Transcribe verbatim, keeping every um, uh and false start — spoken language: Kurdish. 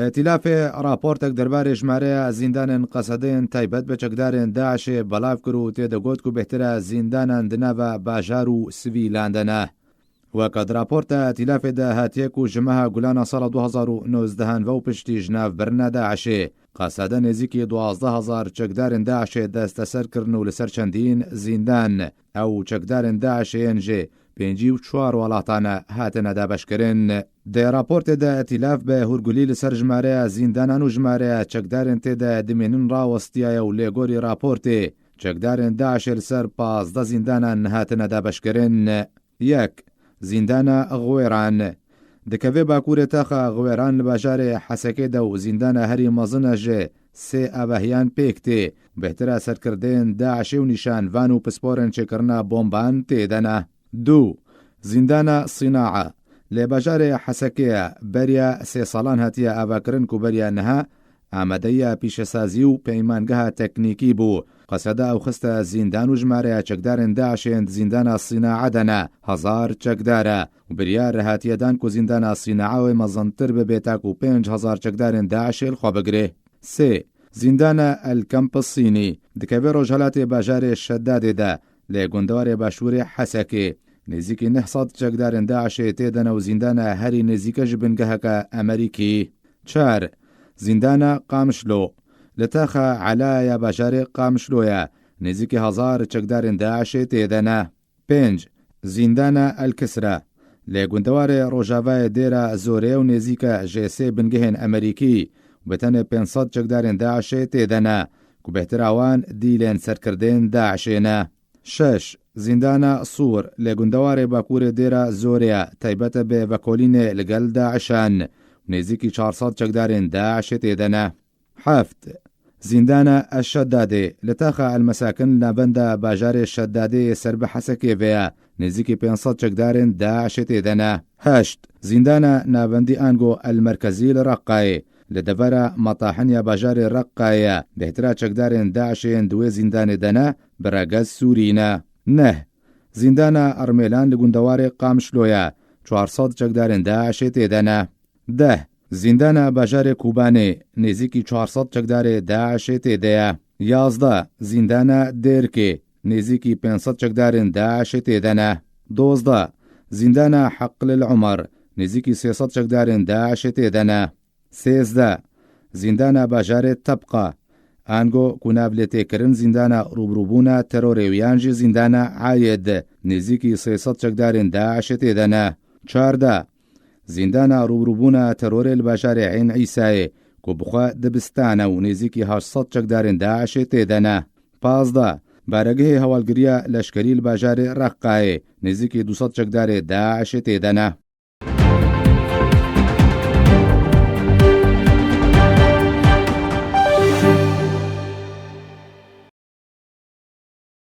Îtîlafê raportek derbarê jimareya zîndanên qesedeyên taybet bi çekdarên DAIŞê belav kir û tê de got ku bêhtir e zîndanan di nava bajar û sivîlan de ne. Weke di raporta îtîlafê de hatiye ku ji meha Gulana sala du hezar û nozdeh ve û piştî ji nav birina DAIŞê, qesede nêzîkî duwazdeh hezar çekdarên DAIŞê desteser kirin û li ser çendîn zîndan ew çekdarên DAIŞê yên ji pêncî û çar welatan hatine dabeşkirin. Di raportê de îtîlaf bi hûrgulî li ser jimareya zîndanan û jimareya çekdarên tê de dimînin rawestiyaye û lê gorî raportê, çekdarên DAIŞê li ser pazdeh zîndanan hatine dabeşkirin. Yek, Zîndana Xwêran. Dikeve bakurê taxa Xwêran li bajarê Hesekê de û zîndana herî mezin e ji sê avahiyan pêk tê. Bêhtir e serkirdeyên DAIŞê û nîşanvan û pisporên çêkirina bomban tê de ne. Du, Zîndana Sînaa. Li bajarê Hesekê ye, beriya sê salan hatiye avakirin ku beriya niha amadeya pîşesazî û peymangeha teknîkî bû. Qesede ew xiste zîndan û jimareya çekdarên DAIŞê yên di zîndana Sînaa de ne, hezar çekdar e û biryar hatiye dan ku zîndana Sînaa wê mezintir bibe ta ku pênc hezar çekdarên DAIŞê li xwe bigire. Sê, Zîndana El Kamp Sînî. Dikeve rojhelatê bajarê Şedadê de, li gundewarê başûrê Hesekê. Nêzîkî neh sed çekdarên DAIŞê tê de ne û zîndana herî nêzîke ji bingeheke Amerîkî. Çar, Zîndana Qamişlo. Li taxa Elaya bajarê Qamişlo ye. Nêzîkî hezar çekdarên DAIŞê tê de ne. Pênc, Zîndana El Kisra. Li gundewarê rojavayê Dêra Zorê û nêzîke ji sê bingehên Amerîkî, bi tenê pênc sed çekdarên DAIŞê tê de ne, ku bêhtir a wan dîlên serkirdeyên DAIŞê ne. Şeş, Zîndana Sûr, li gundewarê bakurê Dêra Zorê ye, taybet e bi vekolînê li gel DAIŞan, nêzîkî çar sed çekdarên DAIŞê tê de ne. Heft, Zîndana Eşşedadê, li taxa El Mesakin li navenda bajarê Şedadê yê ser bi Hesekê ve ye, nêzîkî pênc sed çekdarên DAIŞê tê de ne. Heşt, Zîndana navendî ango El Merkezî li Reqqayê, li devera Matahin ya bajarê Reqqayê ye, bêhtira çekdarên DAIŞê yên di wê zîndanê de ne, bi regez Sûrî ne. Neh, Zîndana Ermêlan li gundewarê Qamişlo ye, çar sed çekdarên DAIŞê tê de ne. Deh, Zîndana bajarê Kobanê, nêzîkî çar sed çekdarê DAIŞê tê de ye. Yazdeh, Zîndana Dêrkê, nêzîkî pênc sed çekdarên DAIŞê tê de ne. Dozdeh, Zîndana Heqlil Umer, nêzîkî sê sed çekdarên DAIŞê tê de ne. Sêzdeh, Zîndana bajarê Tebqa, ango ku nav lê tê kirin Zîndana Rûbirûbûna Terorê û yan jî Zîndana Ayed, nêzîkî sê sed çekdarên DAIŞê tê de ne. Çardeh, Zîndana Rûbirûbûna Terorê li bajarê Eyn Îsayê, ku bi xwe dibistan e û nêzîkî heşt sed çekdarên DAIŞê tê de ne. Pazdeh, Baregehê hewalgiriya leşkerî li bajarê Reqqayê, nêzîkî du sed çekdarê DAIŞê tê de ne.